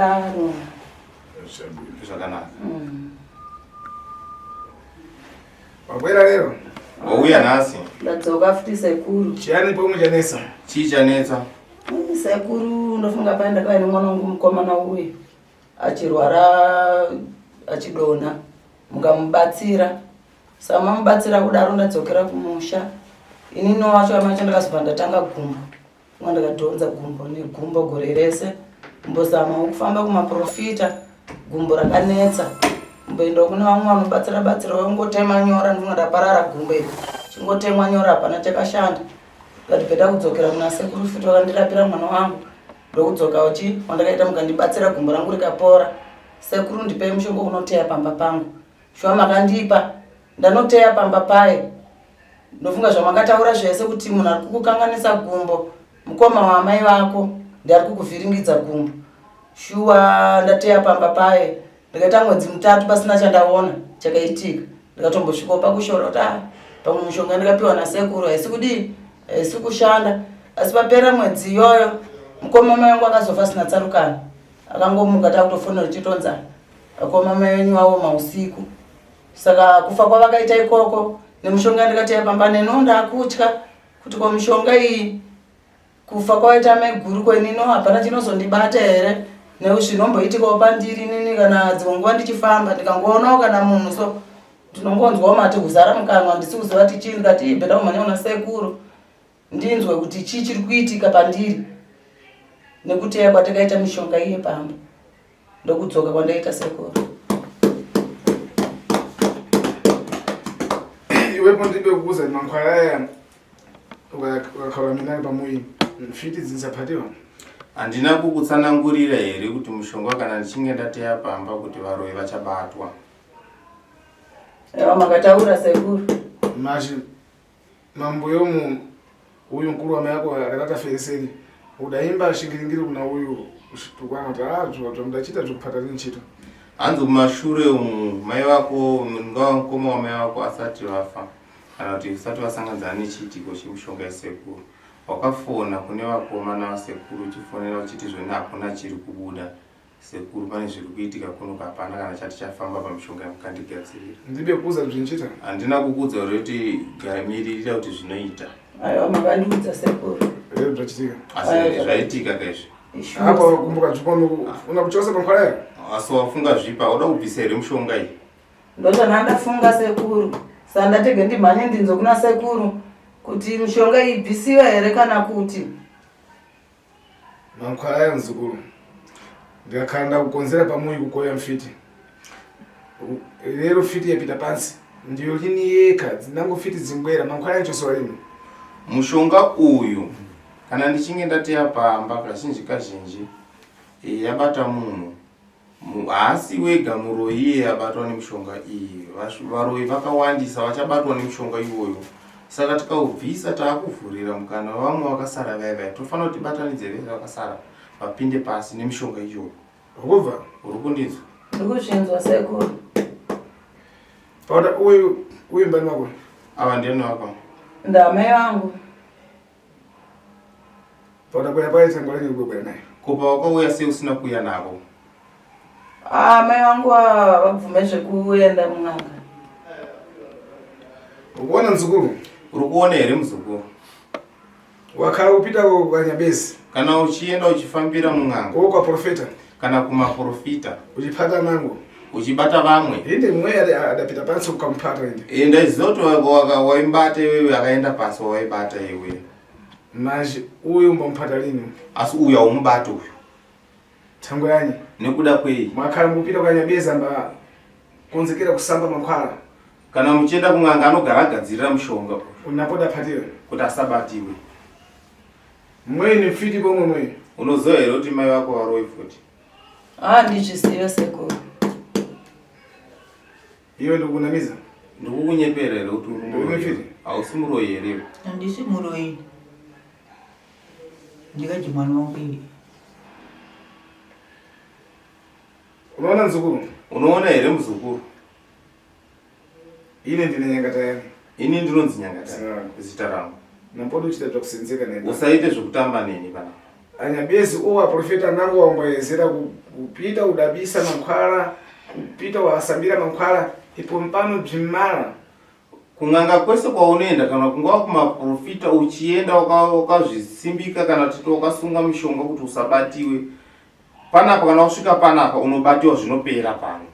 Ndakadaro. Zvakanaka. Wabwera lero? Wauya nhasi. Ndadzoka futi sekuru. Chiyani pomwe chanetsa? Chii chanetsa? Sekuru ndofunga paya ndakauya nemwana wangu mukomana uyu achirwara achidonha mukamubatsira. Saka mamubatsira kudaro ndadzokera kumusha. Inini wacho amacho ndakazobva ndatanga gumbo. Funga ndakadhonza gumbo negumbo gore rese kumbozamawo kufamba kumaprofita gumbo rakanetsa kumboendawo kune vamwe vanobatsira batsira vangotema nyora ndinga ndaparara gumbo iri chingotemwa nyora hapana chakashanda ndikati bheta kudzokera kuna sekuru futi vakandirapira mwana wangu ndokudzokawo chi wandakaita mukandibatsira gumbo rangu rikapora sekuru ndipei mushonga unoteya pamba pangu shuwa makandipa ndanoteya pamba paye Ndofunga zvamakataura zvese kuti munhu ari kukukanganisa gumbo mukoma waamai vako ndiari kukuvhiringidza gumbo. Shuwa ndateya pamba paye ndikaita mwedzi mutatu pasina chandaona chakaitika ndikatombosvikawo pakushora kuti ah pamwe mushonga ndikapiwa nasekuru haisi kudii haisi kushanda asi papera mwedzi iyoyo mukoma mai wangu akazofa asina tsarukano akangomuka takutofonera tichitonza akoma mai venyu vaoma usiku Saka kufa kwavakaita ikoko nemishonga ndikateya pamba neno ndakutya kuti ko mishonga iyi kufa kwaita maiguru kwenino hapana chinozondibata here nezvinomboitikawo pandiri inini kana dzimwe nguva ndichifamba ndikangoonawo kana munhu so ndinongonzwawo mati kuzara mukanwa ndisi kuziva kuti chii ndikati ii bheta kumhanya kuna sekuru ndinzwe kuti chii chiri kuitika pandiri nekuteya kwatakaita mishonga iye pamba ndokudzoka kwandaita sekuru iwepo ndibe kukuza mankhwala aya ukakhaula minani pamuyi mfiti dzinsaphatiwa handina kukutsanangurira here kuti mushonga kana ndichinge ndateya pamba kuti varoyi vachabatwa ewa makataura sekuru mashi Mambuyomu uyu mukuru wamai ako akatata fereseni udaimba shingiringiri kuna uyu tukwana kuti ah zvamudachita zvekupata rinchito hanzi kumashure umu mai vako ngava mukoma wamai vako asati vafa kana kuti usati vasanganidzana nechiitiko chemushonga yesekuru wakafona kune vakoma navasekuru uchifonera uchiti zvoni hakuna chiri kubuda Sekuru pane zviri kuitika kuno hapana kana chati chafamba pamishonga yamukandigadzirira. Ndibe kuuza zvinchita. Handina kukuudza here kuti miririra kuti zvinoita. Aiwa makandiudza sekuru. Lero zvachitika. Asi zvaitika ka izvi. Apa wakumbuka zvipo una kuchosa pankwara yako. Asi wafunga zvipa uda kubvisa here mushonga iyi? Ndozvana ndafunga sekuru. Saka ndatege ndimhanye ndinzo kuna sekuru kuti mishonga iyi ibvisiwe here kana kuti Mankwaya muzukuru ndikakhala ndakukonzera pamuyi kukoya mfiti lero fiti yapita pansi ndiyo lini yekha dzinango fiti dzingwera mankhwala nchosowa lini mushonga uyu kana ndichinge ndateya pamba kazhinji kazhinji eh, yabata munhu Haasi wega muroyi iye abatwa nemishonga iyi. Varoyi vakawandisa vachabatwa nemishonga iwoyo. Saka tikaubvisa taakuvhurira mukana vamwe vakasara vaya vaya. Tofanira kuti tibatanidze vese vakasara vapinde pasi nemishonga iyoyo. Ukubva? Uri kundinzwa? Ndikuzvinzwa sekuru. Pauda uyu uyu mbani wako? Ava ndiyani wako? Ndamai vangu. Pauda kuya paita ngwara nyekugwegwera naye. Ko pawakauya sei usina kuuya navo? Ah, mai vangu ava vabvume zvekuenda mun'anga. Ukuona mzukuru? Uri kuona here muzukuru? Wakhala kupita kwanyabezi. Kana uchienda uchifambira mun'anga. Ko kwa profeta. Kana kumaprofita. Uchipata nangu. Uchibata vamwe. Inde mweya adapita pansi ukampata inde. Eh, ndaiziva kuti waimbata iwewe akaenda pasi waibata iwe. Manje uyu umbamupata lini? Asi uyu haumubati uyu. Tango yanyi. Nekuda kwei? Mwakhala mukupita kwanyabeza mba konzekera kusamba mankhwala. Kana muchienda kun'anga anogara agadzirira mushonga unapoda patira kuti asabatiwe. Mweni mfiti pomwe mweni. Unoziva here kuti mai vako varoyi futi? Ah, ndizvizive sekuru. Iwe ndokunamiza. Ndikukunyepera here kuti uri muroyi? Hausi muroyi here? Handisi muroyi. Ndikaji mwana wangu ini. Unoona mzukuru? Unoona here mzukuru? Ini ndine Nyangatayani. Ini ndinonzi Nyangatayani. Zita rangu. Nampodo uchita zvakusenzeka neni. Usaite zvekutamba neni pana. Anyabezi o aprofeta nangu wamboyezera Kupita udabisa mankhwala, kupita wasambira mankhwala, ipo mpano bzimala. Kun'anga kwese kwaunoenda kana kungava kumaprofita uchienda wakazvisimbika kana titi wakasunga mishonga kuti usabatiwe panapa kana wasvika panapa unobatiwa zvinopera pano.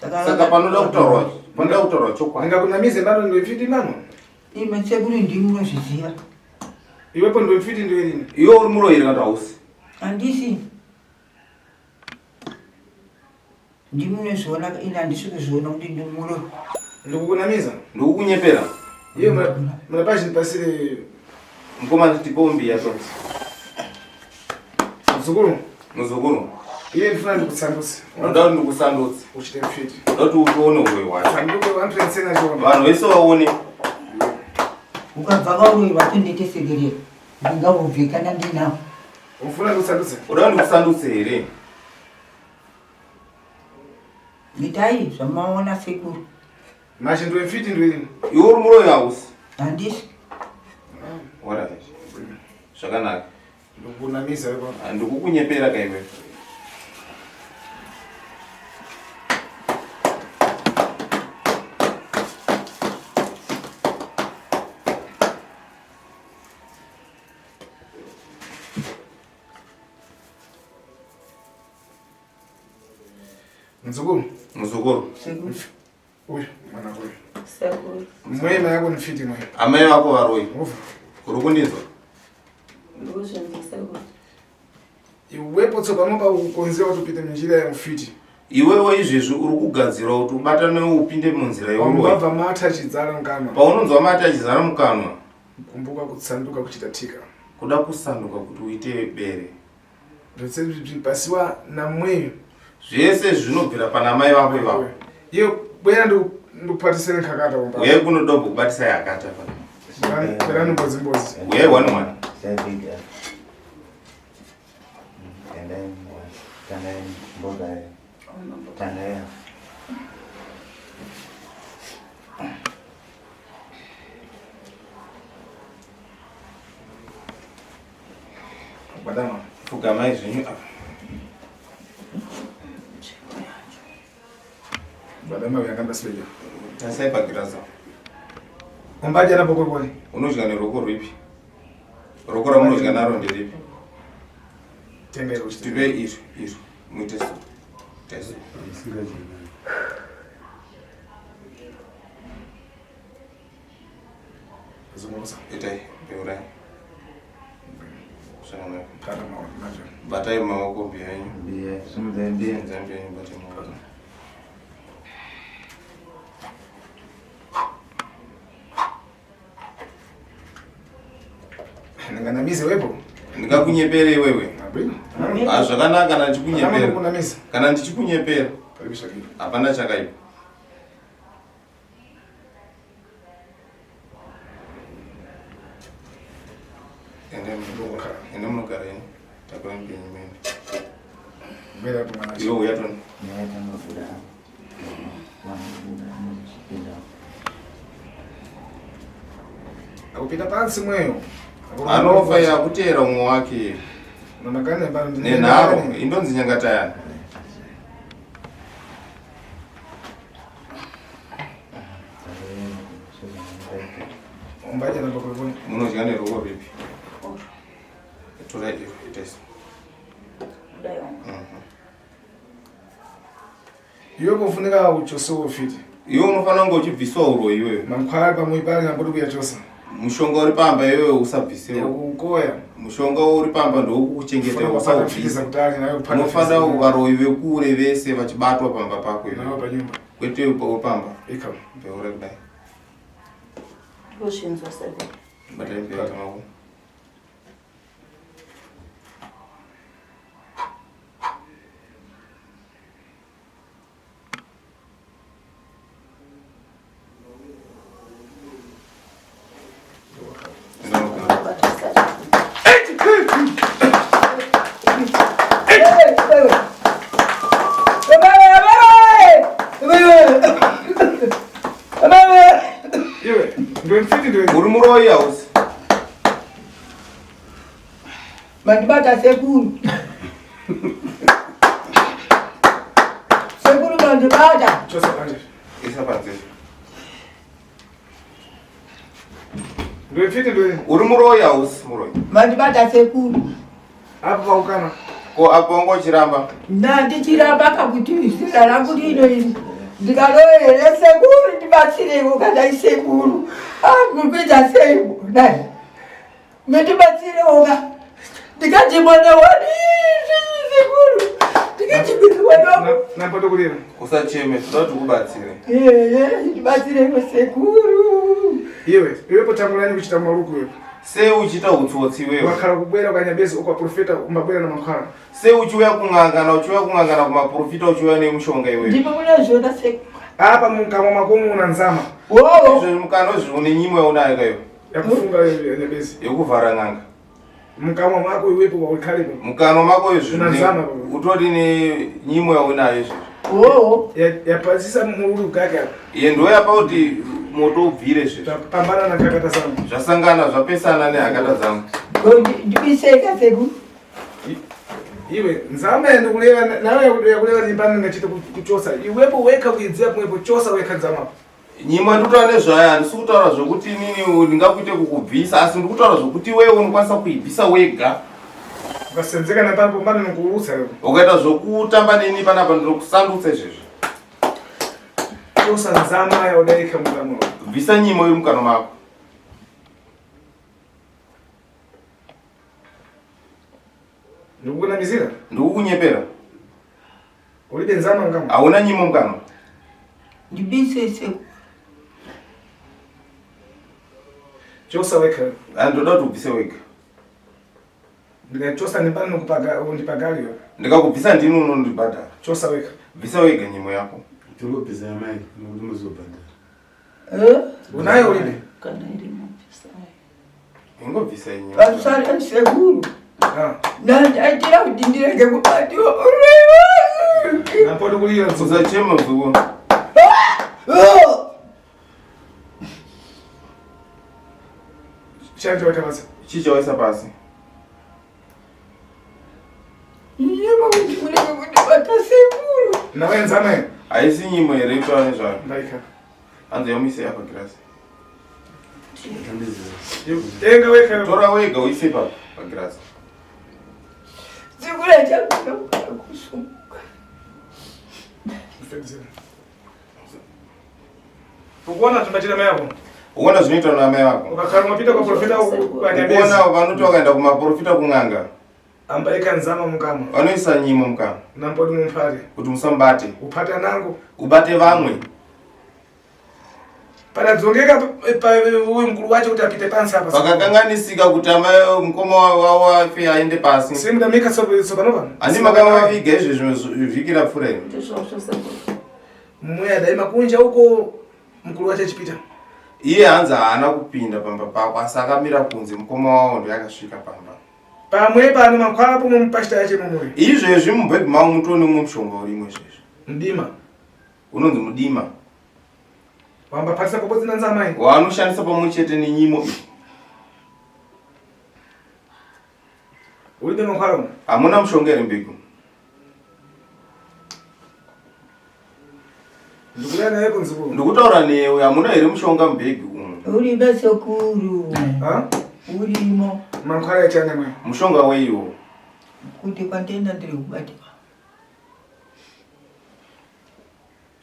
Saka panoda kutaurwa panoda kutaurwa chokwadi. Ndingakunamize bado ndoifiti mano. Imi sekuru ndimi munozviziva. Iwepo ndoifiti ndiwe nini? Iwe uri muroyi here kana hausi? Handisi. Ndimi munozviona ini handisi kuzviona kuti ndiri muroyi. Ndikukunamiza? Ndikukunyepera. Iye muna pashi pasire Mukoma tipo mbiya tonzi. Muzukuru. Muzukuru. Iye ndifuna ndikusandutse. Unoda kuti ndikusandutse. Uchite mfiti. Unoda kuti uone uroyi hwacho. Sanduke vantu vese nacho. Vanhu vese vaone. Ukabva kauroyi hwacho ndiite sekerera. Ndingahubve kana ndinawo. Ufuna ndikusandutse? Unoda kuti ndikusandutse here? Itai zvamaona sekuru. Mashe ndiwe mfiti ndiwe nini? Iwe uri muroyi hausi. Handisi. Alright. Zvakanaka. Ndikukunamisa iwe. Ndikukunyepera ka iwe. Mzukuru. Mzukuru. Sekuru. Uyu mwana uyu. Sekuru. Mwema yako ni fiti mwe. Amai vako varoyi. Uri kundinzwa? Ndikuzvinzwa sekuru. Iwepo tsopano paukonzera kuti upinde munjira yemufiti. Iwewe izvezvi uri kugadzira kuti ubatane upinde munzira yeuroyi. Wabva mata achizara mukanwa. Paunonzwa mata achizara mukanwa. Kumbuka kutsanduka kuchita tika. Kuda kusanduka kuti uite bere. Zvese zvipasiwa namweyo. Zvese zvinobvira pana mai vako ivavo. Iyo bwera ndikupatisire kakata kumba. Uyai kuno dombo kubatisai hakata pa. Bwera mbozi mbozi. Uyai wani mwana. Badama. Fugamai zvenyu apa. Badama yakamba siya. Tasai pagirazi. Umbaje na boko kwani? Unodya neroko rwipi? Roko ramunodya naro nderipi? Tenga iro. Tipe iri iri. Muite so. Teso. Zungurusa. Itai beurai. Zvakanaka. Batai maoko mbiya yenyu. Mbiya, simudzai mbiya. Simudzai mbiya yenyu batai maoko. Ndinganamize wepo. Ndingakunyepere iwewe. Ah, zvakanaka kana ndichikunyepera. Kana ndichikunyepera. Hapana chakaipa. Ende munogara ini. Takura mpenyu mende. Iwe uya toni. Akupinda pansi mweyo. Anofa yakuteera umwe wake. Nenharo indonzi nyangatayani. Munodya neruoko ripi? Torai iro iteso. Iwe kufunika uchosewo fiti. Iwe unofanira kunge uchibviswa uroyi iwewe. Mankwara pamwe pari amboti kuyachosa. Mushonga uri pamba iwewe usabvisewo. Kukoya. Mushonga uri pamba ndokukuchengeta usaubvisa. Unofanira varoyi vekure vese vachibatwa pamba pako iwewe. Nawe panyumba. Kwete uri pamba. Ika. Beura kudai. Ndozvinzwa sekuru. Batai mberi maoko. Uri muroyi hausi? Mandibata sekuru. Sekuru mandibata. Chose panje. Isa panze. Ndoifiti ndoe. Uri muroyi hausi muroyi. Mandibata sekuru. Apo paukana. Ko apo wanga uchiramba? Ndandichiramba kakuti zera rangu rino iri. Ndikaloere sekuru ndibatsireiwo kana isekuru. Ah, muri kuita sei dai. Mundibatsirewo ka. Ndikati mwana wani sekuru. Ndikati mwana wangu. Nampoto kurira. Usacheme, toda kuti ukubatsire. Eh, ndibatsireiwo sekuru. Iwe, iwe potangurani kuchita maruku iwe. Sei uchiita utsotsi iwewe? Wakhala kubwera kwanyabezi ukwaprofeta umabwera na mankhwala. Sei uchiuya kun'anga na uchiuya kun'anga na kumaprofita uchiuya nemushonga iwewe? Ndipo munozviona sekuru. Apa mukamwa mako muna nzama. Wowo. Izvo mukana izvo une nyimo yaunayo kayo. Yakufunga nyabezi. Yekuvhara n'anga. Mukamwa mako iwepo wakukhalipo. Mukanwa mako izvo. Una nzama. Utori nenyimo yaunayo izvo. Wowo. Yapazisa mururu gake apa. Iye ndo yapa kuti moto ubvire zve. Zvapambana nakakata zangu. Zvasangana zvapesana nehakata dzangu. Ndibiseka sekuru. Iwe nzama yandikuleva nawe yakuleva ndipano ngachite kuchosa. Iwepo weka kuidzia kumwepo chosa weka nzama. Nyimo ndikutaura nezvayo handisi kutaura zvokuti inini ndingakuite kukubvisa asi ndikutaura zvokuti iwewe unokwanisa kuibvisa wega. Ukasenzeka napapo pano nokuurutsa. Ukaita zvokutamba neni panapa ndinokusandutsa izvezvi. Chosa nzama yaudaika mukanwa. Bvisa nyimo iri mukanwa mako. Ndikukunamizira? Ndikukunyepera. Ulibe nzama mukanwa? Hauna nyimo mukanwa. Ndibise sekuru. Chosa weka. Ndoda kuti ubvise wega. Ndikachosa ndipano kupaga undipagalio. Ndikakubvisa ndini unondibhadhara. Chosa weka. Bvisa wega nyimo yako. Tongobvisa yamai nokuti muzobhadhara. Eh? Unayo ulibe? Kana irimo bvisai. Ingobvisa nyimo. Pasara sekuru. Ah. Ndaitira kuti ndirege kubatiwa. Nampoto kulira nzuku. Usachema zuwo. Chanje weka basa. Chii chawaisa pasi? Nyama kuti murege kundibata sekuru. Nawe nzama ye. Haisi nyimo here itaura nezvayo? Ndaika. Hanzi yamuise apa girasi. Tenga weka. Tora wega uise pa pagirasi. Sekuru achagona kusumuka. Ukuona zvimachira mai ako. Uona zvinoitwa namai vako. Ukakhala mapita kwa profeta kwanyabezi. Ukuona vanoti vakaenda kumaprofita kun'anga Ambaika nzama mukamwa. vanoisa nyimo mukanwa Nampoti mumphate. kuti musamubate. Uphate anango. Ubate vamwe. Padadzongeka uyu mukuru wacho kuti apite pansi apa. Vakakanganisika kuti amai mukoma wavo afe aende pasi. Simudamika tsopano pano. Handi makavaviga izvezvi vhiki rapfuura iri. Ndizvozvo sekuru. Mumwe adaima kunja uko mukuru wacho achipita. Iye hanzi haana kupinda pamba pako asi akamira kunze mukoma wavo ndiye akasvika pamba. Pamwe pano mankhwala pomwe mupashita yache mumwe. Izvezvi mubhegi mavo mutori nemumwe mushonga urimo izvezvi. Mdima. Unonzi mudima. Wamba patisa popodzi nanza amai. Waanoshandisa pamwe chete nenyimo iyi. Ulibe mankhwala umu. Hamuna mushonga here mubhegi umu? Ndikuda naye kunzi ku. Ndikutaura newe hamuna here mushonga mubhegi umu? Urimo sekuru. Ha? Urimo. Mankhwala yachane mwe. Mushonga weiwo. Kuti kwandenda ndiri kubatiwa.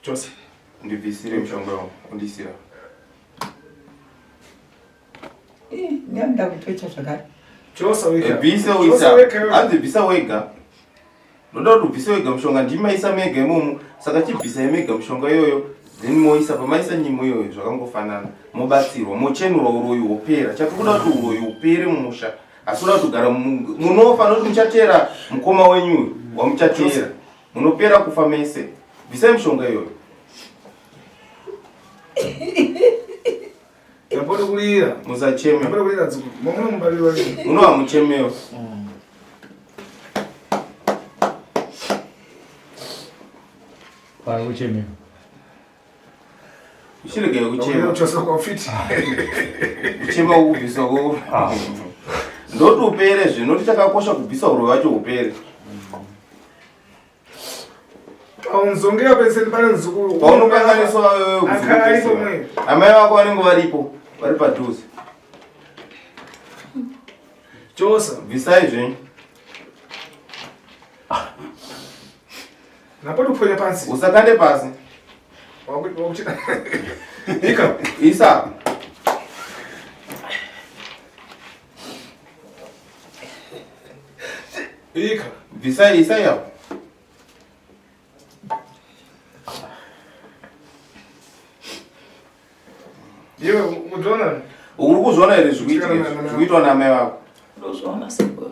Chose. Ndibvisire mushonga uwo undisira. Eh, Ndinoda kutocha zvakare. Chose wega. Bvisa Chose uisa. wega. Hanzi bvisa wega. Ndoda kuti ubvise wega mushonga ndimaisa mega imomo saka chibvisai mega mushonga iyoyo then moisa pamaisa nyimo iyoyo zvakangofanana mobatsirwa mochenurwa uroyi hwopera chatikuda kuti uroyi hupere mumusha asi kuda kuti kugara munofa nokuti muchatera mukoma wenyu uyu wamuchatera munopera kufa mese bvisai mushonga iyoyo Ndapota kulira. Musacheme. Ndapota kulira dzukuru. Mwamuno mubalirwa lini? Muno hamuchemewo. Pari kuchemewa. Uchiregei kuchema. Uchosa kwa fit. Kuchema ukubvisa ko. Ndoti upere zve, noti chakakosha kubvisa uroyi wacho upere. Paunzongera penseni pane muzukuru. Paunokanganiswa wewe Akhala alipo kuzukuru. mwe. Amai vako vanenge varipo, vari padhuze. Chosa. Bvisai zvenyu. Napo ndikuponya pansi. Usakande pasi. Wakuti Ika. Isa. Ika. Bvisai isai apo. Iwe udzona. Uri kuzviona here zvikuitika izvi? Zvikuitwa naamai vako. Ndozviona sekuru.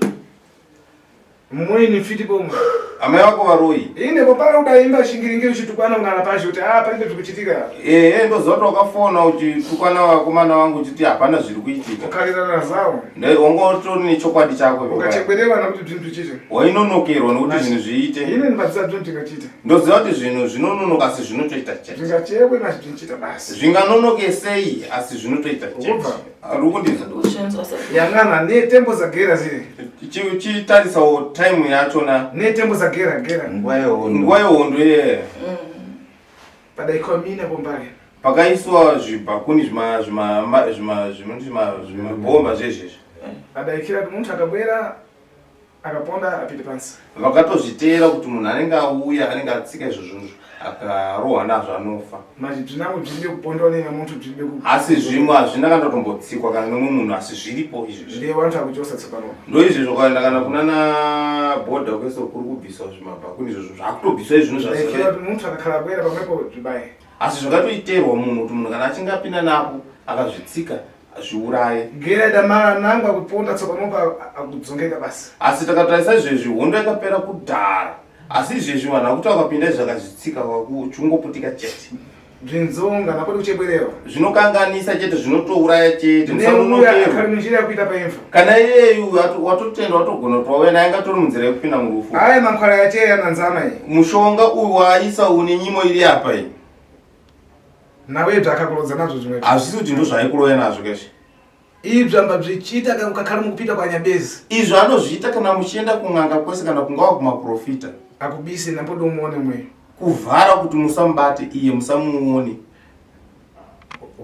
Mumweni mfiti pomwe. Amai vako varoyi. Ine popara udaimba shingiringi uchitukwana unana pashi kuti ah panenge zvikuchitika. Ehe ndoziva kuti wakafona uchitukwana vakomana vangu uchiti hapana zviri kuitika. Ukarirana zawo. Wanga utori nechokwadi chako. Ukachekwerewa nokuti zvinhu zvichiite. Wainonokerwa nokuti zvinhu zviite. Ine ndibadzisa zvinhu zvingachiita. Ndoziva kuti zvinhu zvinononoka asi zvinotoita chete. Zvingachekwe asi zvinochiita basi. Zvinganonoke sei asi zvinotoita chete. Ari kundinzwa? Ndozvinzwa sekuru. Yangana netembo dzagera zire. Chitarisawo time yachona. Netembo dzagera gera. Nguva yehondo. Nguva yehondo yeye. Padaikwa mina bombari. Pakaiswa zvibhakuni zvima zvima zvima zvima zvimabhomba zvezvezvi. Adaikira kuti munthu akabwera akaponda apite pansi. Vakatozviteera kuti munhu anenge auya anenge atsika izvozvozvo akarohwa nazvo anofa. Manje bzinango bziribe kupondwa nena munthu bziribe ku. Asi zvimwe hazvina kana kutombotsikwa kana nomwe munhu asi zviripo izvezvi. Ndiye wanthu akuchosa tsopano. Ndo izvezvo ukaenda kana kunana bhodha kwese kuri kubviswa zvimabhakuni izvozvo zvakutobviswa izvino Adaikira zvazvo. kuti munthu akakhala abwera pamwepo zvibaye. Asi zvakatoiterwa munhu kuti munhu kana achinge apinda napo akazvitsika zviuraye. Gera damara nangu akuponda tsopano pa akudzongeka basi. Asi takatarisa izvezvi hondo yakapera kudhara. Asi izvezvi vanhu vakuti vakapinda izvi vakazvitsika chungoputika chete. Bzinzonga napoti kuchebwerewa. Zvinokanganisa chete zvinotouraya chete. Neuya Musanonokerwa. akali munjira yekuita paimfa. Kana iyeyu watotenda watogona kuti wauya naye angatori munzira yekupinda murufu. Aya mankwara yacheya nanzama iyi. Mushonga uyu waaisa une nyimo iri apa iyi. Nawe zvakakurodza nazvo zvimwe. Hazvisi kuti ndozvaikuroya nazvo keshe. Ibzva mbabzvichiita kana ukakhala mukupita kwanyabezi. Izvo anozviita kana muchienda kun'anga kwese kana kungava kumaprofita. Akubise napodi umuone mweyo. Kuvhara kuti musamubate iye musamuone.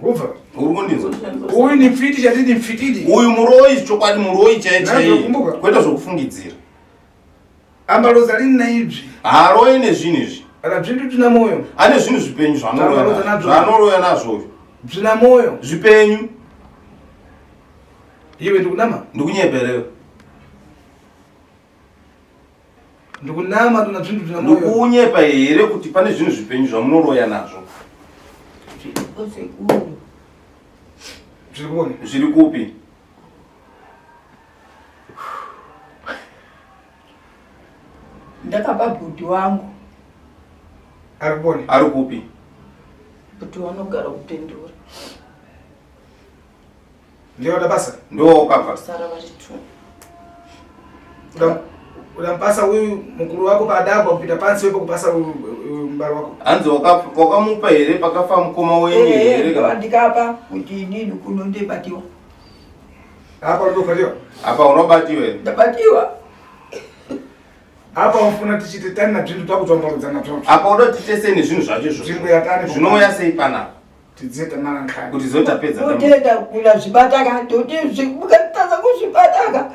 Kubva. Uri kundinzwa? Uyu ni mfiti chatidi mfitidi. Uyu muroyi chokwadi muroyi chaiye chaiye. Ndazvokumbuka. Kwete zvokufungidzira. Ambaloza lini na ibzvi. Haroyi nezvinhu izvi. Kana bzindu bzina moyo. Ane zvinhu zvipenyu zvaanoroya Zvaanoroya nazvo. nazvo. Zvaanoroya nazvo uyu. Bzina moyo. Zvipenyu. Iwe ndikunama. Ndikunyeperewo. Ndikunama tuna bzindu bzina moyo. Ndikunyepa here kuti pane zvinhu zvipenyu zvamunoroya nazvo? Zviriko sekuru. Zviri kuona. Zviri kupi? Ndakapa bhuti wangu. Ari kuona. Ari kupi? Bhuti vanogara kupindura. Ndiye wada basa. Ndiwo wakabva. Sara vari two. Udampasa uyu mukuru wako paadagwa kupita pansi wepo kupasa uyu mbari wako. Hanzi wakamupa here pakafa mukoma wenyu here kana? Ndikapa kuti inini kuno ndebatiwa. Apa unobatiwa. Apa unobatiwa here? Ndabatiwa. Apa ufuna tichite tani na bzindu takutomborodza nazvo. Apa uda tiite sei nezvinhu zvacho izvozvo? Nzvimbo yatani. Zvinouya sei panapa? Tidziye tamara nkhani. Kuti zotapedza. Totenda kuna zvibataka toti mukatadza kuzvibataka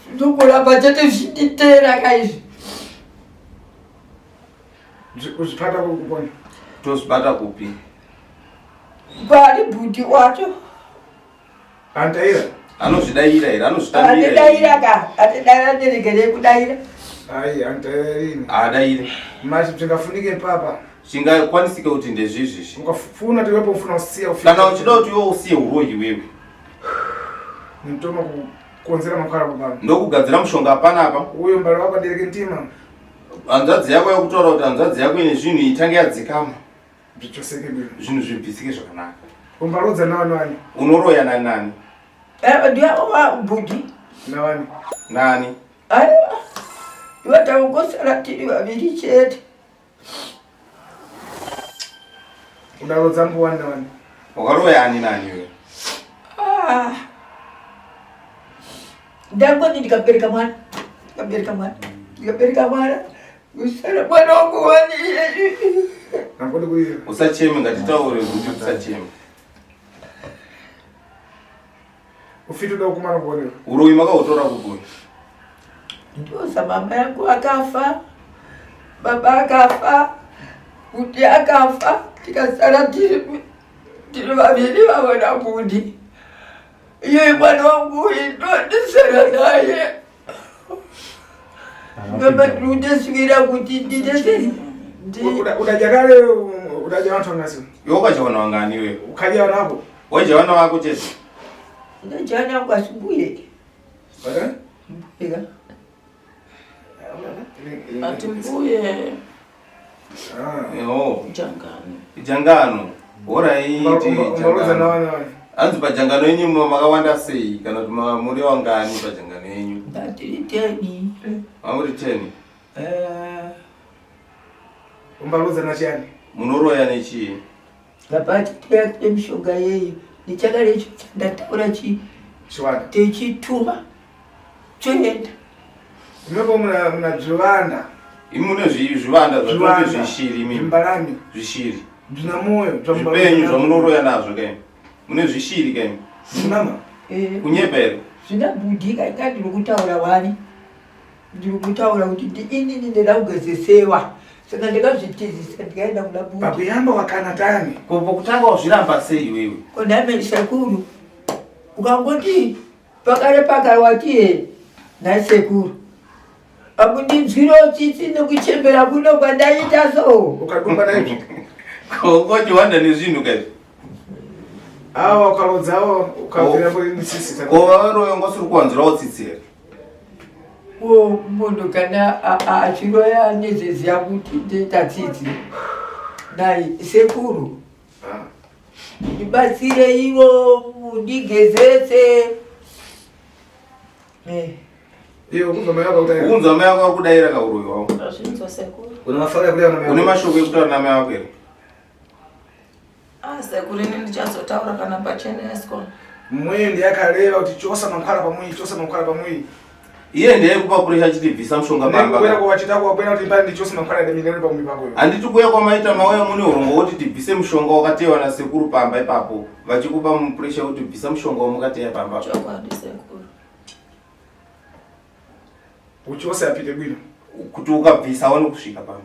zvinongoramba chete zvichititeera ka izvi. Kuzvibata kupona. Tozvibata kupi? Pari bhuti wacho. Andaira. Anozvidaira here? Anozvitambira. Atidaira ka. Atidaira ndiregere kudaira. Ai, andaira rini. Adaire. Machi bzingafunike papa. Zvingakwanisike kuti ndezvizvi. Ukafuna tiwepo ufuna usiya ufike. Kana uchida kuti iwe usiye uroyi iwewe. Mutoma kukonzera makwara pano. Ndokugadzira mushonga panapa. Uyo mbari wako adereke ntima. Hanzvadzi yako yakutaura kuti hanzvadzi yako ine zvinhu itange yadzikama. Zvichoseke bwino. Zvinhu zvibvisike zvakanaka. Umbarodza nani nani? Unoroya nani nani? Ndiyo bhuti. Nani? Nani? Aiwa. Iwe tangosara tiri vaviri chete. Udarodza mbuwa nani? Wakaroya ani nani iwe? Ah. Ndangoti ndikabereka mwana. Ndikabereka mwana. Ndikabereka mwana. Usara mwana wangu wani. Usacheme, ngatitaure kuti usacheme. Ufiti uda kumara kuone. Uroyi makautora kupi? Ndosa mama yangu akafa, baba akafa, kuti akafa, tikasara tiri tiri vaviri vavona budi. Iye mwana wangu uyu ndondisara naye. Baba ndinotoswira kuti nditese Udaja kale udaja watu wangasi. Iwe ukajawana wangani iwe? Ukaja wanako. Waijawana wako chete. Ndajana wangu asumbuye. Bada? Mbuye. Ati mbuye. Ah. Yo. Jangano. Jangano. Horaiti. Umaruza na wana wana. Hanzi pajangano yenyu makawanda sei kana kuti muri wangani pajangano yenyu? Ndatiri teni. Mamuri teni. Eh. Umbaruza na chani. Munoroya nechii? Ngapati tiyake mishonga yeyi. Ndichakare icho ndataura chi Chiwanda. Techituma. Choenda. Imepo muna muna zvivanda. Imi mune zvivanda zvatinoti zvishiri imi. Zvimbarami. Zvishiri. Zvina moyo zvipenyu zvamunoroya nazvo kaimi. Mune zvishiri kaimi. Mama. Eh. Kunyepa here? Zvina budika inga ndiri kutaura wani. Ndiri kutaura kuti inini ndida kugezesewa. Saka ndakazvitizisa ndikaenda kuna budi. Pakuyamba wakana tani. Ko pokutanga wazviramba sei iwewe? Ko ndame sekuru. Ukangoti pakare pakare wati he nhai sekuru. Amundinzwiro tsitsi nekuchembera kuno kwandaita so. Ukadumba naizvo. Ko wanda nezvinhu kaizvi. Awa ukalodzawo ukabvira kuri tsitsi. Ko varoyo ngosiri kuwanzirawo tsitsi here? Ko munhu kana achiroya nezeziya kuti ndoita tsitsi. Nhai sekuru. Ndibatsireiwo mundigezese. Eh. Iyo kunzwa mai wako kudai. Kunzwa mai wako kudaira kauroyi wako. Azvinzwa sekuru. Une mafaro ekudaira namai Une mashoko ekutaura namai wako here? Ah, sekuru ini ndichazotaura kana pacheneswa. Mwendi yakareva kuti chosa mankwala pamwii, chosa mankwala pamwii. Iye ndiye kupa puresha achiti bvisa mushonga pamba. Nekuuya kwawachita kwabwera kuti pari ndichose mankwala ndemine uri pamwii pako. Handiti kuuya kwamaita mauya mune urongwa kuti tibvise mushonga wakatewa nasekuru pamba ipapo vachikupa mupuresha kuti bvisa mushonga wamukateya pamba. Chokwadi sekuru. Uchose apite bwino. Kuti ukabvisa aone kusvika pamba.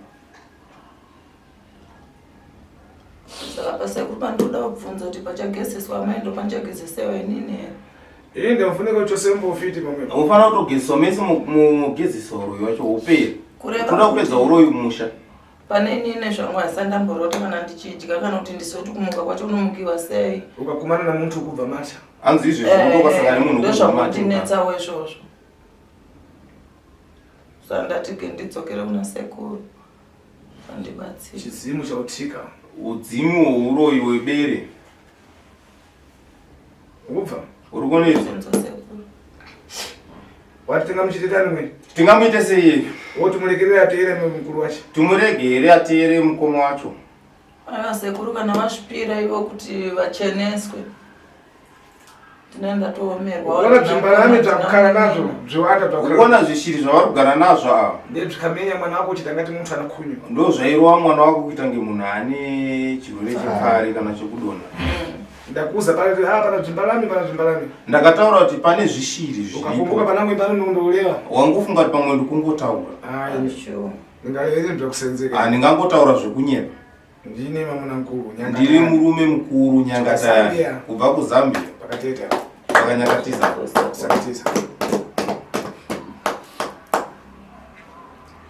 Saka pasekuru pandinoda kubvunza kuti pachagezeswa amai ndo pandichagezesewa inini here? Iyi ndinofunika uchose mbofiti pamwe. Unofanira kutogezeswa mese mugezesa uroyi wacho upere. Kureva Toda kupedza uroyi mumusha. Pane inini zvangu handisati ndamborota kana ndichidya kana kuti ndisoti kumuka kwacho unomukiwa sei. Ukakumana namuntu kubva macha. Hanzi izvezvi eh, ukasangana nemunhu kubva macha. Ndozvakundinetsawo izvozvo. Saka ndati ndidzokere kuna sekuru. Andibatsire. Chidzimu chautika. Udzimu hweuroyi hwebere. Ubva. Uri kuonesa? Wati tingamuchite tani mwe? Tingamuite sei? Woti muregerere ateere mukuru wacho. Tumuregere ateere mukoma wacho. Aiwa sekuru kana vasvipira ivo kuti vacheneswe. Ndinenge ndatoomerwa. Ukaona zvimbarame zvakukara nazvo zviwanda zvakukara. Ukaona zvishiri zvavari kugara nazvo ava. Ndezvikamenya mwana wako uchita ngati muntu anakhunyu. Ndo zvairova mwana wako kuita nge munhu ane chirwere chepfari kana chekudonha. Ndakuuza pale kuti ah pana zvimbarame pana zvimbarame. Ndakataura kuti pane zvishiri zviripo. Ukakumbuka panangu pano ndondolewa. Wangofunga kuti pamwe ndikungotaura. Ah, sure. Ndingaere zvakusenzeka. Ah, ndingangotaura zvekunyepa. Ndine mamuna mukuru nyanga. Ndiri murume mukuru Nyangatayani kubva kuZambia. Pakateta. Pakanyakatiza. Sakatiza.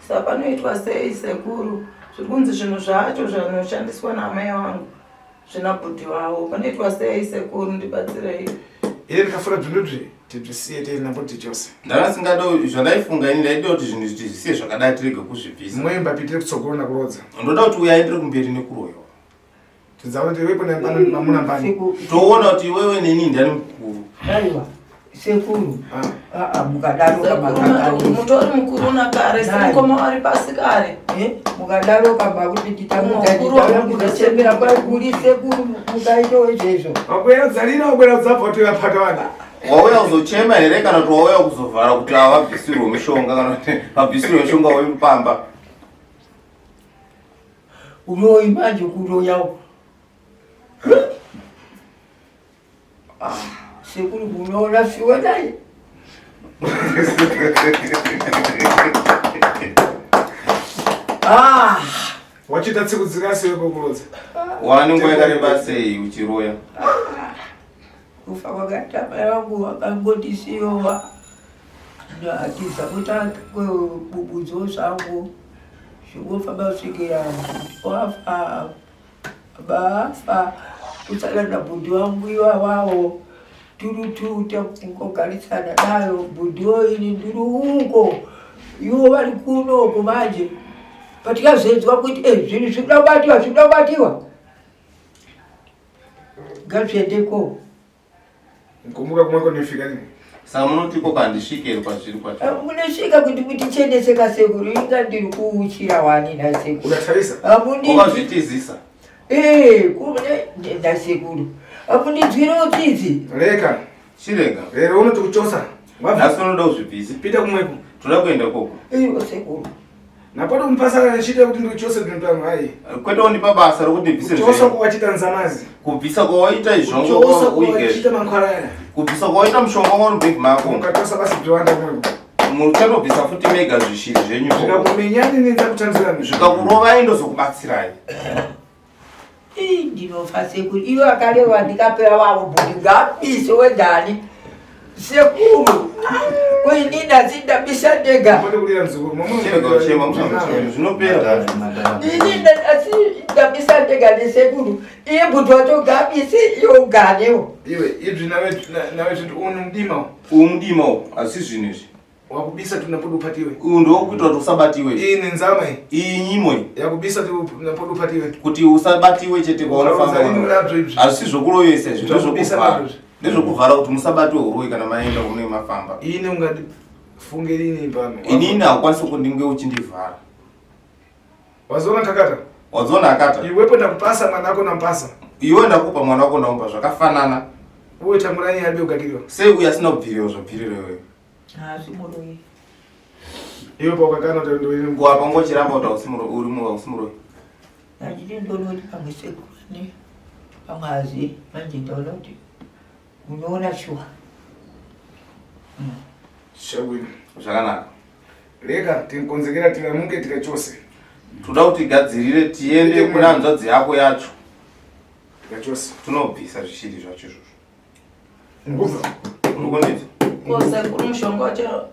Saka panoitwa sei sekuru? Zviri kunzi zvinhu zvacho zvanoshandiswa naamai vangu zvina bhudhi vavo. Panoitwa sei sekuru ndibatsirei. Iye ndikafura dzvindudzi tibvisiye tiri nabhudhi chose. Ndakasingado zvandaifunga ini ndaida kuti zvinhu izvi tizvisiye zvakadai tirege kuzvibvisa. Mwemba pitire kutsogolo nakurodza. Ndoda kuti uya aendere kumberi nekuroyiwa. Tidzaona kuti iwepo namuna mbani. Toona kuti iwewe neni ndiani mukuru. Aiwa sekuru. Ah ah mukadaro kamakanganisa. Mutori mukuru nakare semukoma vari pasi kare. Eh mukadaro kamba kuti titambudza nditaura kuzochembera kwakuri sekuru mukaitawo izvezvo. Wakwera dzalira wakwera dzabva kuti vapata vana. Wauya kuzochema here kana kuti wauya kuzovhara kuti avabvisirwe mishonga kana kuti vabvisirwe mishonga wemupamba? Uroyi manje kuroya Ah, sekuru kunoona fiwa dai. Ah, Wachiita tsiku dzikasiwe kokurodza. Wane nguva yakareba sei uchiroya? Kufa kwakaita mai vangu vakangondisiyowa ndatiza kuita bubudzo zvangu zvingofamba kusvikira wafa baba afa kusara nabhudhi wangu iwawawo turi tu takungogarisana nayo bhudhiwo ini ndiri uko iwo vari kunoko manje patikazoedzwa kuti eh, zvinhu zvikuda kubatiwa zvikuda kubatiwa ngazviendeko Kumuka kumwe konefika nini? Saka munoti ikoko handisvike here kwazviri kwacho? Eh, munosvika kuti mutichenese kasekuru inga ndiri kuuchira wani nasekuru. Ukatarisa? Hamundi. Wakazvitizisa? Eh, kune nasekuru. Hamundinzwirewo tsitsi. Reka. Chirega. Rero unoti kuchosa. Nhasi unoda kuzvibvisa. Pita kumweko. Toda kuenda ikoko. Eh, sekuru. Napota kumupasa chiita kuti ndikuchose ndinopa hai. Kwete undipa basa rokuti ndibvise zve. Kuchosa kwawaita nzamazi. Kubvisa kwawaita izvongo kwa uige. Mankwara aya. Kubvisa kwawaita mushonga wa mubhegi mako. Mukatosa basi bviwanda kumwe. Muchatobvisa futi mega zvishiri zvenyu. Zvikakumenyani nenza kutanzira. Zvikakurovai ndozokubatsirai. Ndinofa sekuru ivo akareva ndikapera wavo bhuti ngabise wegani sekuru kuini ndasi ndabisa ndega zvinopera ini ndasi ndabisa ndega nesekuru iye bhuti wacho ngabise iwo ganewo iwe izvi nawe zvinhu umudima umudima asi zvinhu izvi Wakubisa tunapodo upatiwe. Uyu ndokuita kuti usabatiwe. Iyi ni nzama iyi. Iyi nyimo iyi. Yakubisa tunapodo upatiwe. Kuti usabatiwe chete kwaunofamba. Hazvisi zvokuroyesa izvi ndezvokuvhara. Ndezvokuvhara kuti musabatiwe uroyi kana maenda kumune mafamba. Ini ungadifunge rini pano. Inini haukwanisi kundinge uchindivhara. Wazoona kakata? Wazoona akata? Iwepo ndakupasa mwana wako nampasa. Iwe ndakupa mwana wako ndamupa zvakafanana. Uye tamurani yabe ukakiriwa. Sei uye asina kubviriwa zvabvirira iwewe? Haasi muroyi. Iwe paukakana kuti ndoine Ko apa ngochiramba kuti hausi muroyi, uri muroyi, hausi muroyi. Handiti ndoona kuti pamwe sekuru ane pamwe hazi manje ndaona kuti unoona shuwa. Shawini. Zvakanaka. Rega tinkonzekera tiramuke tikachose. Toda kuti gadzirire tiende kuna hanzvadzi yako yacho. Tikachose. Tunobvisa zvishiri zvacho izvozvo. Nguva. Urikundinzwa? Ko sekuru mushonga wacho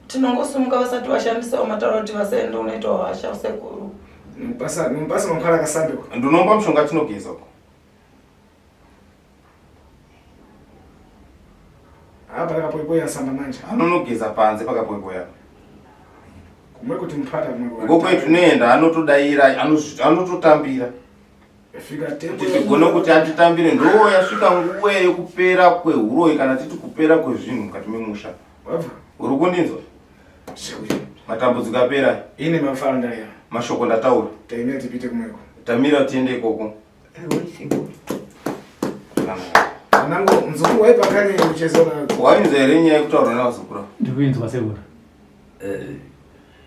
tinongosimuka vasati vashandisawo mataura kuti vasaende unoitawo hasha sekuru. Nopasa nopasa mankwara akasambe. Ndinomba mushonga tinogeza uko. Apa pakapoipoya samba manje. Anonogeza panze pakapoipoya. Kumwe kuti mpata kumwe. Ngoko tinoenda anotodaira anototambira. Kuti tigone kuti atitambire ndoo yasvika nguva yekupera kwehuroyi kana titi kupera kwezvinhu mukati memusha. Uri kundinzwa? Matambudziko apera. Ine mafaro ndaya. Mashoko ndataura. Taimira tipite kumweko. Tamira tiende ikoko. Anango mzukuru waipa kani kucheza na. Wainzwa here nyaya yekutaura navazukuru? Ndikuinzwa sekuru. Eh.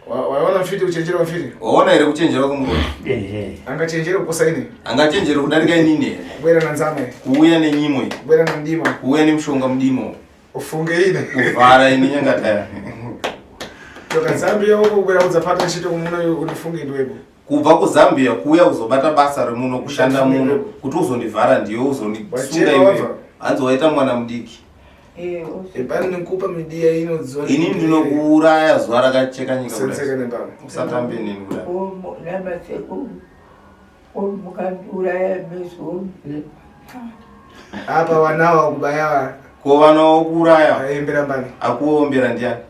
Waona mfiti kuchenjera mfiti? Waona here kuchenjera kwemurume? Ehe. Angachenjera kukosa ini? Angachenjera kudarika inini here? Kubwera na nzama. Kuuya nenyimo iyi. Kubwera na mdima. Kuuya nemushonga mudima. Ufunge ine. Kuvhara ini nyangataya. Toka Zambia uko kubwera kudzapata chito kumuno unifunge ndiwepo. Kubva kuZambia kuuya kuzobata basa remuno kushanda muno kuti uzondivhara ndiwe uzondisunga iwe. Hanzi waita mwana mudiki. Ini ndinokuuraya zuva rakacheka nyika usatambe neni kudai. Apa wanawa kubaya. Ko vana wokuuraya? Aembera mbani. Akuombera ndiani?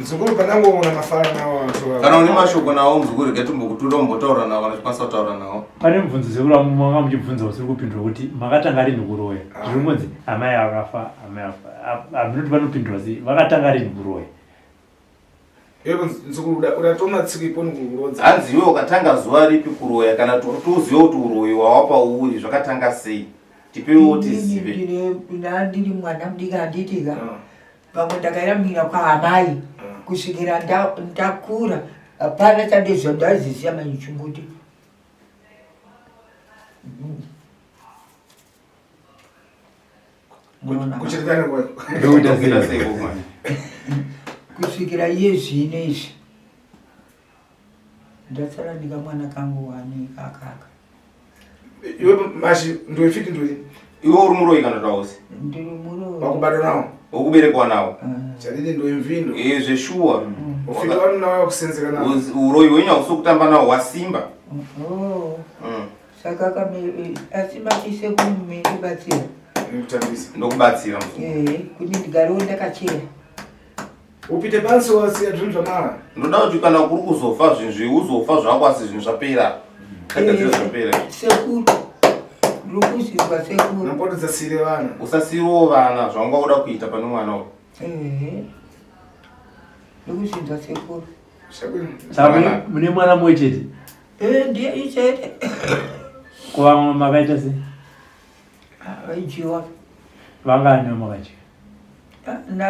Mzukuru panangoona mafara nawo vantu Kana une mashoko nawo mzukuru rega timbokutura umbotaura nawo kana uchikwanisa kutaura nawo. Pane mubvunzo sekuru manga muchibvunza usiri kupindura kuti makatanga rini kuroya. Ah. Zviri kunzi amai akafa, amai afa. Hamunoti vanopindura sei? Vakatanga rini kuroya? Iwe mzukuru udatoma tsiki iponi kurodza. Hanzi iwe ukatanga zuva ripi kuroya kana kuti uzive kuti uroyi wawapa uri zvakatanga sei? Tipewo tizive. Ndiri mwana mudiki handiti ka. Ah. Vamwe ndakayamwira kwaamai kusvikira ndakura hapana chandiziva ndaiziziya maichunguti. Kusvikira iye zvino izvi ndasara ndikamwana kangu wani kakaka. Iwe mashi ndiwe fiti ndiwe. Iwe uri muroyi kana kuti hausi? Ndiri muroyi. Wakubatwa nawo? Wakuberekwa nawo? Mm. Chadidi ndiwe mvindo. Eh zveshuwa. Mm. Ufiti wanu nawo wakusenzeka nawo. Uroyi wenyu hausi kutamba nawo wasimba. Oh. Mm. Saka kame eh, asi machise kumibatsira. Ndikutambisa. Ndokubatsira. Eh, kuti ndigarewo ndakachera. Upite pansi wasiya zvinhu zvamara. Ndoda kuti kana kuri kuzofa zvinhu zvi uzofa zvako asi zvinhu zvapera. Tagadzira Eh, zvapera. Sekuru. Ndiri kuzvinzwa sekuru. Namboto dzasiyire vana. Usasirewo vana zvawanga uda kuita pane mwana uyu. Eh. Ndiri kuzvinzwa sekuru. Shakwini. Saka mune mwana mumwe chete? Eh, ndiye ichete. Ko vamwe makaita sei? Ah, vaidyiwa. Vangani vamakadya?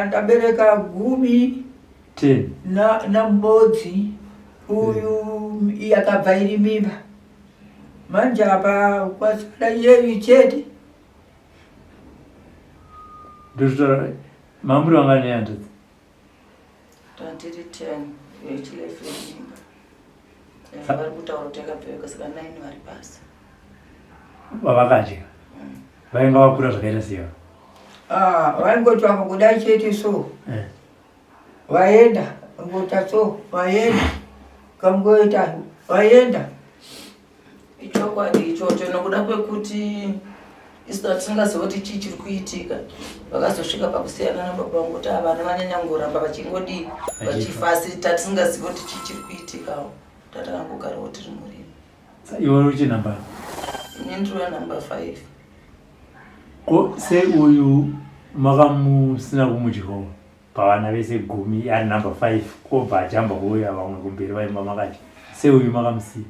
Ndabereka gumi 10 na namubodzi uyu yakabva iri mimba manje apa kwasara iyeyu chete. Ndozvitaura mamuri vangani hanzvadzi? Tandiri 10 yechilefe mimba. Vari kutaura kuti yakabva saka 9 vari pasi. Vavakadya vainga vakura zvakaita sei? Ah, vaingoti vakangodai chete so Eh. vaenda ngota so vaenda kangoita vaenda. Ichokwadi ichocho nokuda kwekuti isu tatingaziva kuti chii chiri kuitika. Vakazosvika pakusiyana nababa vangu kuti vana vanyanya kungoramba vachingodii vachifa, asi tatisingazivi kuti chii chiri kuitikawo. Tatakangogarawo tiri murimi. Iwe uchi namba? Ini ndiri namba 5. Ko sei uyu makamusina kumudyawo pavana vese gumi ari namba 5 kobva ajamba kuuya vamwe kumberi vaimba makadya sei uyu makamusiya?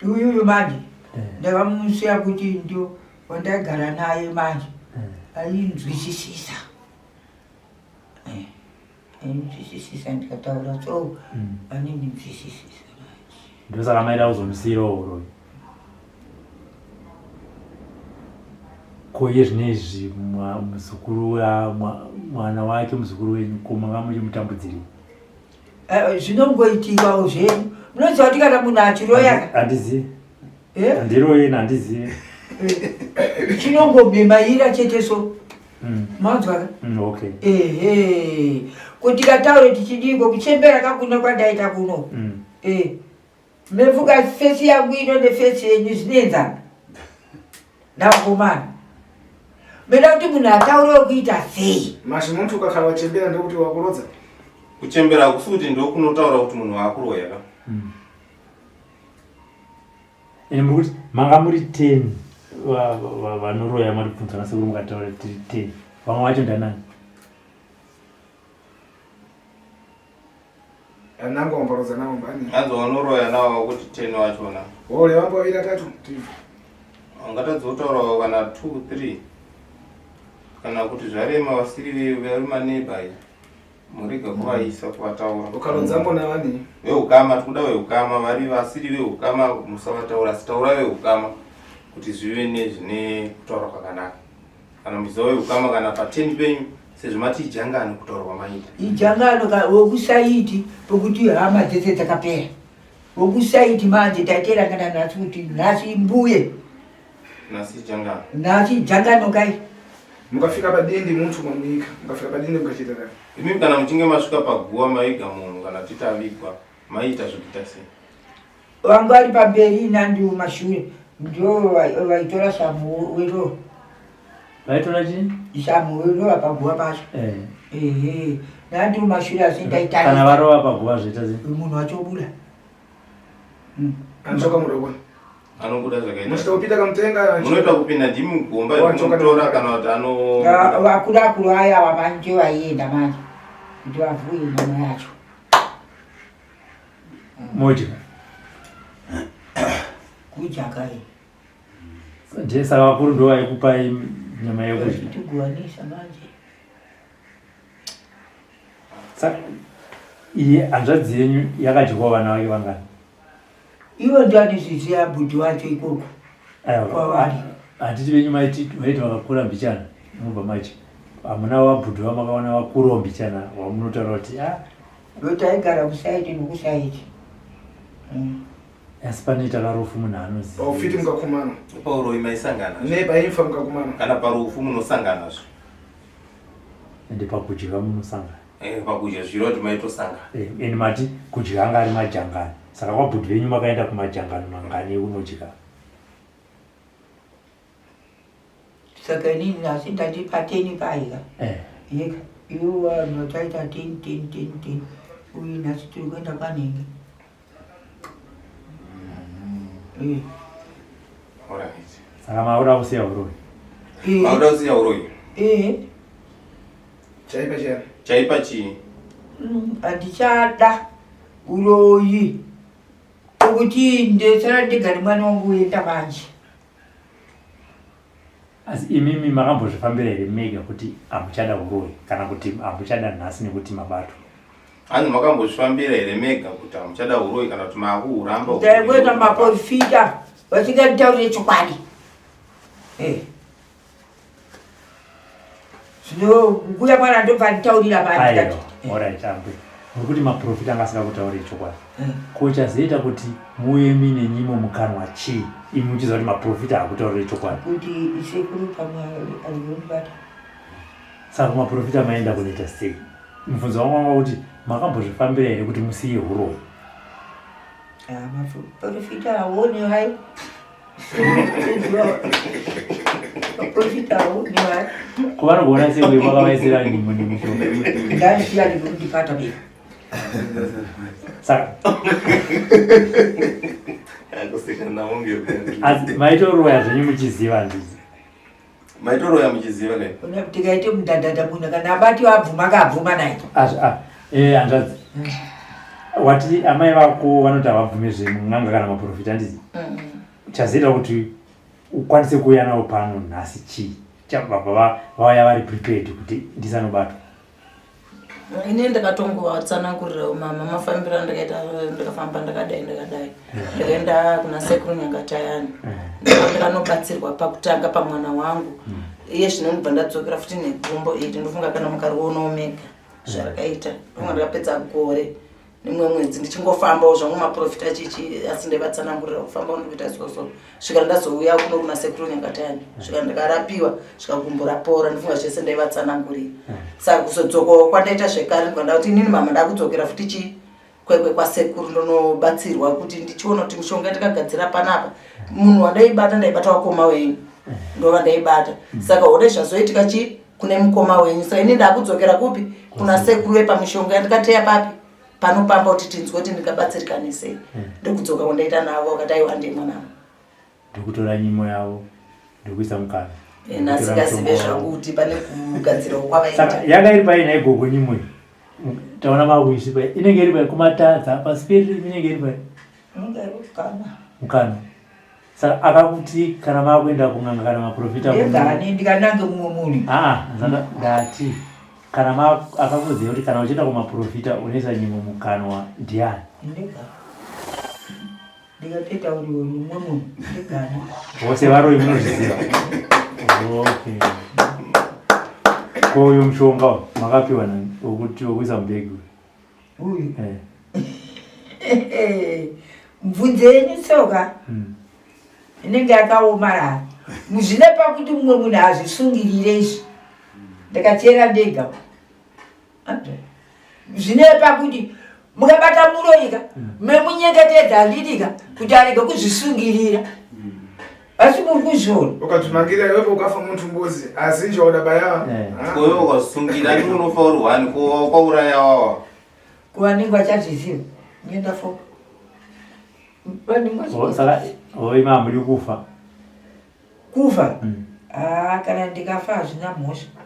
Uyuyu manje Eh. ndakamusiya kuti ndio wandaigara naye manje Eh. ainzwisisisa ainzwisisisa ndikataura so anindinzwisisisa manje. Ndosaka maida kuzomusiyirawo uroyi. Ko iye zvinezvi muzukuru mwana wake muzukuru wenyu ko manga muchimutambudzirei? Zvinongoitikawo zvenyu. Munoziva kuti kana munhu achiroya Handizivi. Handiroyi handizivi. Chinongobemaira chete so. Manzwa? Okay. Ehe. Kuti kataure tichidiko kuchembera kakuna kwandaita kuno. Mefuka fesi yangu ino nefesi yenyu zvinoenzana. Ndakomana. Meda kuti munhu ataurewo kuita sei? Mashi muntu ukakhala wachembera ndokuti wakurodza. Kuchembera hakusi kuti ndokunotaura kuti munhu waakuroya ka. Ende muri kuti manga muri 10 vanoroya matibvunza nasekuru mukataura tiri 10. Vamwe vacho ndanani? Anango wambarodza nawo mbani. Anzi vanoroya nawo kuti 10 wachona. Wole wambo waviri atatu. Ungatadza kutaura kana 2 3 kana kuti zvarema vasiri vari maneighbor murega kuvaisa kuvataura. Ukarodza mbona vani? Veukama tikuda veukama vari vasiri veukama musavataura asi taura veukama kuti zvive nezvine kutaura kwakanaka. Kana muchiziva veukama kana pa 10 penyu sezvo mati ijangano kutaura kwamaita. Ijangano ka wokusaiti pokuti hama dzese dzakapera. Wokusaiti manje taiterangana nhasi kuti nhasi mbuye. Nhasi ijangano. Nhasi ijangano kai. Mukafika padindi muntu mwamwika, mukafika padindi mukachita dai. Imi kana muchinge masvika paguwa maiga munhu kana titavigwa maiita zvekuita sei? Vangu vari pamberi nandi mashure ndio vaitora shamu wero. Vaitora chii? Shamu wero paguwa pacho. Eh. Ehe. Nandi mashure asi ndaita. Kana varova paguwa zvoita sei? Munhu wacho buda. Anochoka mudoko. Anobuda zvakaita. Muchita kupinda kamutenga. Munoita kupinda ndimi mugomba munotora kana kuti ano Vakuru akuru aya vamanje vaienda manje kuti vavhuye nyama yacho. Modya. Kudya kai. Ndiye saka vakuru ndo vaikupai nyama yekudya. Tiguwanisa manje. Saka iye hanzvadzi yenyu yakadyiwa vana vake vangani? Ivo ndianizviziva bhudhi wacho ikoko. Kwavari. Handiti venyu maiti vaiti vakakura mbichana mobva machi hamuna vabhudhi vamakaona vakurawo mbichana wamunotaura kuti ah Ndotaigara kusaiti nokusaiti. Asi panoita karufu munhu anoziva. Paufiti mukakumana. Pauroyi maisangana. Ne paimfa mukakumana. Kana parufu munosangana zve. Ende pakudya munosangana. Eh, pakudya zviro kuti maitosangana. Eh, and mati kudya anga ari majangano. Saka kwabhudhi venyu makaenda kumajangano mangani ekunodya? Saka inini nhasi ndati pateni paika. Eh. Yeka. Iwo vanhu vataita 10 10 10 10. Uyu nhasi tiri kuenda kwanenge. Eh. Alright. Saka makuda kusiya uroyi. Eh. Makuda kusiya uroyi. Eh. Chaipa chiyani? Chaipa chii? Handichada uroyi. Kuti ndesara ndega nemwana wangu uenda manje. Asi imimi makambozvifambira here mega kuti hamuchada huroyi kana kuti hamuchada nhasi nekuti mabatwa? Hanzi makambozvifambira here mega kuti hamuchada huroyi kana kuti maakuhuramba? Ndaikuenda maporofita vasinganditaurire chokwadi. Eh. Zvino kuya mwana ndobva nditaurira manje. Aiwa, alright ambuya. Muri kuti maporofita anga asingakutauriri chokwadi. Eh. Ko chazoita kuti muuye muine nyimo mukanwa chii? Imi muchiziva kuti maporofita haakutauriri chokwadi. Kuti sekuru pamwe arikundibata. Saka kumaporofita maenda kunoita sei? Mubvunzo wangu wanga kuti makambozvifambira here kuti musiye huroyi? Ah, maporofita haoni hai. Maporofita haoni hai. Ko vanokuona sei kuti makavaisira nyimo nemushonga? Ndasiya ndikundibata beka. Saka asi maitoroya zvenyu muchiziva handiti? Maitoroya muchiziva kai? Tikaite mudhadhadha munhu kana abatiwa abvuma akabvuma naye. Ah, eh, hanzvadzi wati amai vako vanoti havabvume zvemun'anga kana maprofita handiti? Chazoita kuti ukwanise kuuya navo pano nhasi chii? Chabva vauya vari prepared kuti ndisanobatwa. Ini ndakatongovatsanangurirawo mama mafambiro andakaita, ndakafamba ndakadai ndakadai, ndakaenda kuna sekuru Nyangatayani, ndikanobatsirwa pakutanga pamwana wangu. Iye zvino ndibva ndadzokera futi negumbo iri, ndofunga kana mukarionawo mega zvarakaita. Ndofunga ndakapedza gore nemumwe mwedzi ndichingofambawo zvangu maprofita chichi, asi ndaivatsanangurira kufamba ndikuita so so, svika ndazouya kuno kuna sekuru Nyangatayani, svika ndikarapiwa, svika gumbo rapora. Ndifunga zvese ndaivatsanangurira. Saka kuzodzokawo kwandaita zvekare, ndibva ndakuti inini mama ndakudzokera futi chi kwekwe kwasekuru, ndonobatsirwa kuti ndichiona kuti mishonga ndakagadzira panapa, munhu wandaibata ndaibata wakoma wenyu, ndova ndaibata. Saka hode zvazoitika chi kune mukoma wenyu. Saka ini ndakudzokera kupi? Kuna sekuru vepamishonga yandikateya papi panopamba, kuti tinzwe kuti ndingabatsirikane sei. Ndokudzoka kwandaita navo, vakati aiwa, ndiye mwanangu. Ndokutora nyimo yavo ndokuisa mukanwa. Nasingazive zvangu kuti pane kugadzirawo kwavaita. Yanga iri pai nhai gogo nyimo iyi? Taona makuisvipa, inenge iri pai kumatadza pasi perurimi, inenge iri pai? Mukanwa. Saka akakuti kana makuenda kun'anga kana maprofita Ndegani ndikanange mumwe munhu. Ah, ndati kana ma akakuziva kuti kana uchienda kumaprofita unoisa nyimo mukanwa ndiani? Ndega. Ndikatoita uri mumwe munhu ndegani. Vose varoyi munozviziva. Okay. Ko uyu mushonga uyu makapiwa nani wokuti wokuisa mubhegi uyu? Uyu. Eh. Mubvunzo yenyu tsoka inenge yakaomarara. Muzvine pakuti mumwe munhu azvisungirire izvi. Ndakachera ndega. Zvine pakuti mukabata muroyi ka, memunyengetedza handiti ka, kuti arege kuzvisungirira. Asi muri kuzviona. Ukazvimangira iwewe ukafa muntu mbuzi asi nje wada baya. Ko iwe ukasungira ndi unofa uri one, ko wakauraya wawa. Kuvanenge vachazviziva. Ngenda fo. Vanenge Oh, saka oh, imi hamudi kufa. Kufa? Ah, kana ndikafa hazvina mhosva.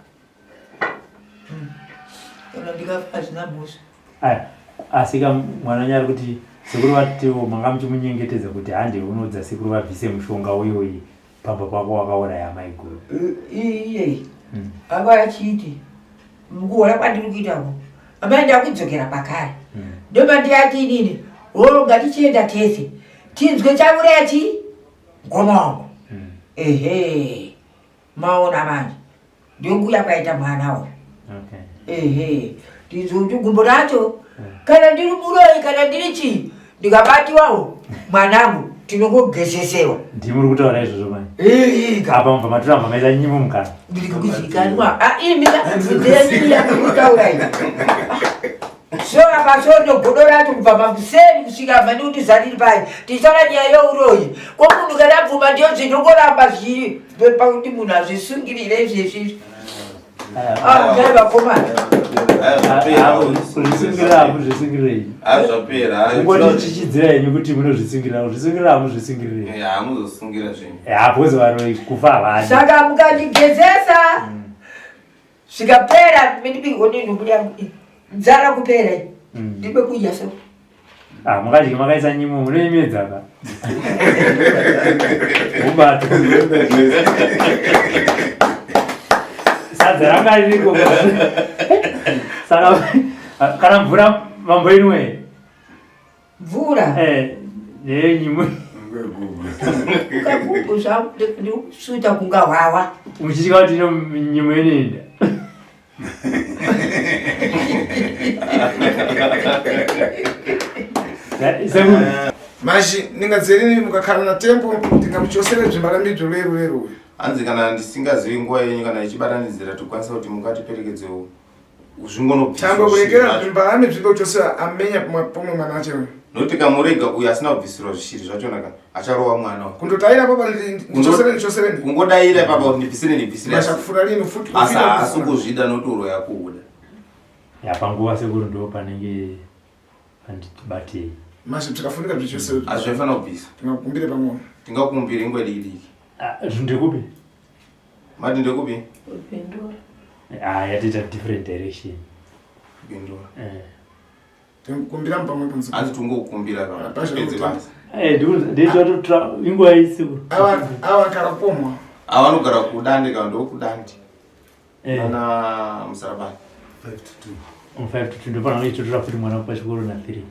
Kana ndikafa hazvina mhosva. Aya, asi ka mwana wenyu ari kuti sekuru vatiwo manga muchimunyengetedza kuti hande unoudza sekuru vabvise mushonga uyoyi pamba pako wakauraya amaiguru. Iye. Anga achiti mukuona kwandiri kuitako. Amai ndakudzokera pakare. Ndoba ndiyati inini, horo ngatichienda tese. Tinzwe chauraya chii? Mukoma wangu. Ehe. Maona manje. Ndokuya kwaita mwana uyu. Okay. Ehe. Tinzwe kuti gumbo racho kana ndiri muroyi kana ndiri chii ndikabatiwawo mwanangu tinongogezesewa. Ndimi muri kutaura izvozvo mai. Ehe. Apa mubva matoramba maita nyimo mukana. Ndiri kuzikanwa. Ah, imi ka ndeni yakutaura iyi. So apa so ndogodo racho kubva pamuseni kusvika apa ndikuti zariri pai. Tichitaura nyaya yeuroyi. Ko munhu kana abvuma ndiyo zvinongoramba zviri pakuti munhu azvisungirire izvezvi. Ah, dai vakomana. Kuzvisungirira hamuzvisungirei. Hazvapera. Kungoti chichidzira henyu kuti munozvisungirira, kuzvisungirira hamuzvisungirire. Hamuzosungira zvenyu. Ya, because varoyi kufa havadi. Saka mukandigezesa zvikapera ndipihwa nenhumbu yangu iyi. Nzara kupera iyi. Ndipe kudya so. Ah, mukadya makaisa nyimo munoimedza ka. Mubato. Sadza ranga ririko. Saka kana mvura mamboinwe. Mvura. Eh, nenyimo. Kagugu zvangu ndikusuta kunga hwawa. Muchitya kuti ino nyimo inoenda. Sekuru. Mashi ndingadzerini mukakhala na tempo ndingamuchosere bzimbalamidzo leru leru uyu. Hanzi kana ndisingazivi nguva yenyu kana ichibatanidzira tokwanisa kuti mungatiperekedzewo zvingonobviswa Tambo kurekera zvishiri zvacho. zvimbalami zvibe kuchosera amenya pomwe pomwe mwana acho uyu. Nokuti kamurega uyu asina kubvisirwa zvishiri zvachona ka acharova mwana uyu. Kundotaira papa ndichosere ndichosere. Kungodaira ipapa kuti ndibvisire ndibvisire. Mashakufura lini futi. Asi haasi kuzvida nokuti uroya kuuda. Ya panguva sekuru ndo panenge panditibatei. Mashe tikafunika zvichosere. Asi zvaifanira kubvisa. Tingakumbire pamwe. Tingakumbire nguva diki diki. Ah, ndekupi? Mati ndekupi? Kupindura. Ah, yatoita different direction. Kupindura. Eh. Tingakumbira pamwe kunzi. Hanzi tingokumbira Pedze basa. Eh, ndikuti inguva isiku. Ava ava kara pomwa. Ava vanogara kudande kana ndokudande. Eh. Nana Musarabani. 5 to 2. 5 to 2 ndopana ichotora futi mwana pachikoro na 3.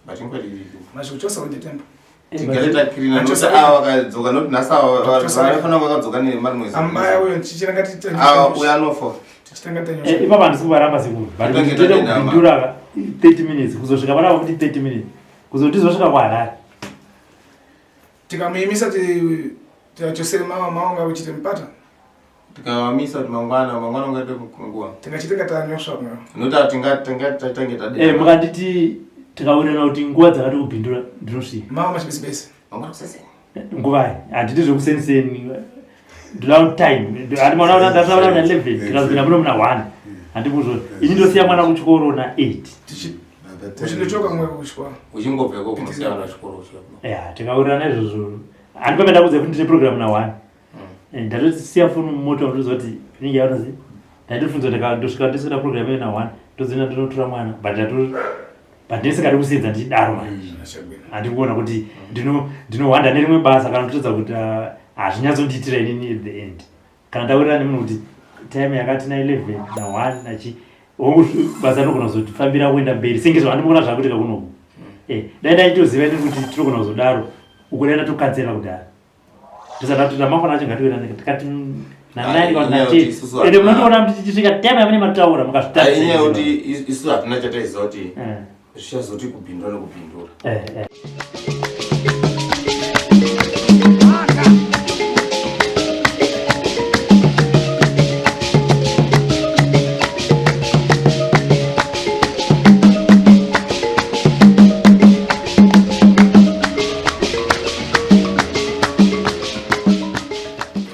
But inguva diki diki. Mashe kuchosa kuti tempo. Tigare takirina nokuti ava vakadzoka nokuti nhasi ava vanofanira vakadzoka nemari mwezi. Amaya uyo chichiranga tite. Ava uyo anofa. Tichitanga tanyosha. Ipapa handisi kuvaramba sekuru. But Totange toita tatenda kupindura ka 30 minutes kuzosvika panapa futi 30 minutes. Kuzoti tizosvika kuHarare. Tikamuimisa ti tiachosere mama maonga kuchite mpata. Tikavamisa kuti mangwana mangwana ungaite nguva. Tingachitenga tanyosha mwe. Nokuti tinga tinga tatange tadii. Eh, mukanditi tikawirirana kuti nguva dzakati kupindura ndinosvika. Mama machibesibesi. Mangwana kusese. Nguvai? Handiti zvekuseniseni. Ndoda time. Handi mwana una ndataura na 11 tikazopinda muno muna 1. Handi kuzvo. Ini ndosiya mwana kuchikoro na 8. Tichi uchindochoka mwe kuchikoro. Uchingobva ikoko unosiya vana kuchikoro uchiya. Yeah, tikawirirana izvozvo. Handi pamwe ndakudza kuti ndine program na 1. Ndatosiya foni mumota ndoziva kuti inenge yaona ndaitofunza kuti ndosvika ndisina program iyo na 1 ndozoenda ndinotora mwana but ndato but ndisingadi kusedza ndichidaro manje handikuona kuti ndinohwanda nerimwe basa kana kutodza kuti hazvinyatsondiitira inini at the end kana ndawirirana nemunhu kuti time yakati na 11 na 1 nachi hongu basa rinogona kuzotifambira kuenda mberi senge zvandimboona zvakuitika kunoku dai ndaitoziva ini kuti tinogona kuzodaro uko dai ndatokatsera kudhara tisati ramangwana acho ngatiwirirane tikati na 9 kana na 10 ende munotoona kuti tichisvika time yamune mataura mukazvitarisa Inyaya yekuti isu hatina chataiziva kuti zvichazoti kupindura nekupindura. Eh, eh.